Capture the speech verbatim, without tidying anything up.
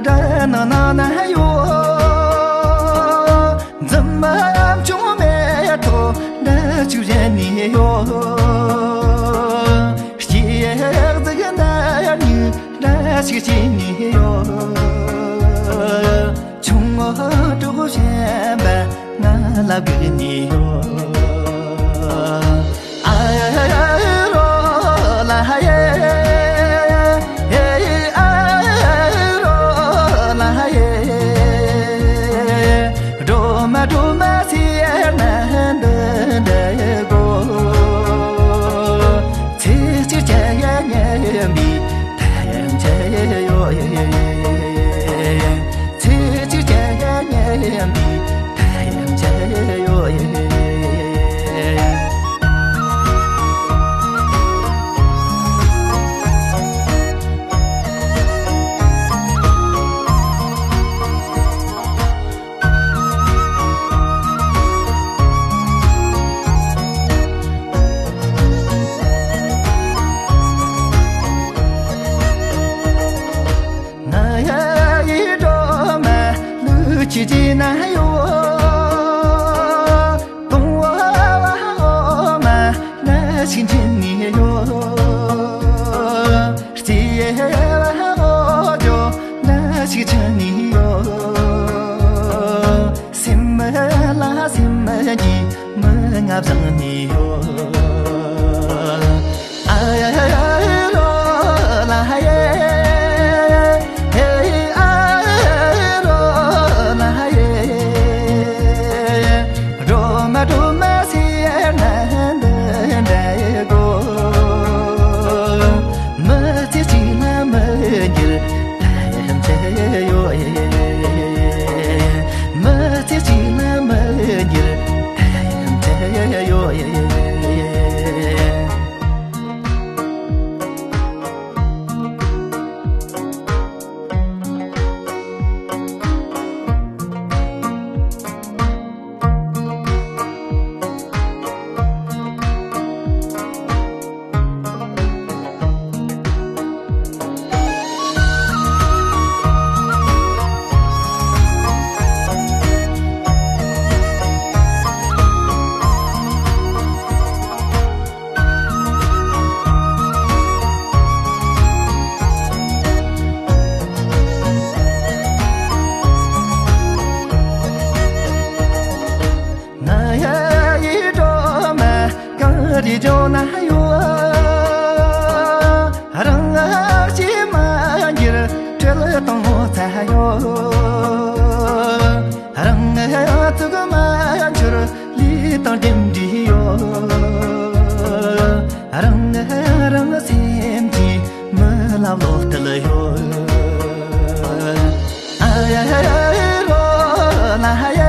དགྲ་ནང་ན་ན་ཡོད། འཛུམ་མ་བྱུང་མེད་ཐོག་འདྲ་ཞིག་བཞེངས་ནས་ཡོད། སྐྱེ་གཟུགས་ན་ཉུག་འདྲ་ཞིག་བྱས་ནས་ཡོད། ཆུང་ངུ་གྲོགས་གཞན་པ་ང་ལ་སྒུག་ནས་ཡོད། ཨ་རོ་ལ་ཧ་ཡེ། ཨ་རོ་ལ་ཧ་ཡེ། སྒྲོལ་མ་སྒྲོལ་མ་ཟེར་ན་འདི་འདྲ་དགོས། ཚེ་གཅིག་བྱ་ཡ་ཉན་པའི་ཐམས་ཅད་ཡོད། ཚེ་གཅིག་བྱ་ཡ་ཉན་པའི་ཐམས་ཅད་ཡོད། ང་ཡི་སྒྲོལ་མ་ལུས་ཀྱི་རྗེས་ན་ཡོད། སྟོང་བ་འོ་མ་འདྲ་ཞིག་འདྲེན་ནས་ཡོད། སྐྱེ་བ་འོ་ཇོ་འདྲ་ཞིག་འཁྲུངས་ནས་ཡོད། སེམས་ལ་སེམས་ཀྱི་མི་ང་བཟང་ནས་ཡོད། ཨ་རོ་ལ་ཧ་ཡེ། ཨ་རོ་ལ་ཧ་ཡེ། སྒྲོལ་མ་སྒྲོལ་མ་ཟེར་ན་འདི་འདྲ་དགོས། མི་ཚེ་གཅིག་ལ་མི་འགྱུར་ཐམས་ཅད་ཡོད། མི་ཚེ་གཅིག་ལ་མི་འགྱུར་ཐམས་ཅད་ཡོད། ང་ཡི་སྒྲོལ་མ་གངས་རི་ལྗོངས་ན་ཡོད། རང་སྐྱེས་མ་འགྱུར་སྤྲུལ་སྟོང་ངོ་མཚར་ཡོད། རང་ཚུགས་མ་འཆོར་ལུས་དང་ལྡན་འདྲིས་ཡོད། རང་རང་སེམས་ཀྱི་མི་ལ་བློ་གཏད་ཡོད། ཨ་རོ་ལ་ཧ་ཡེ།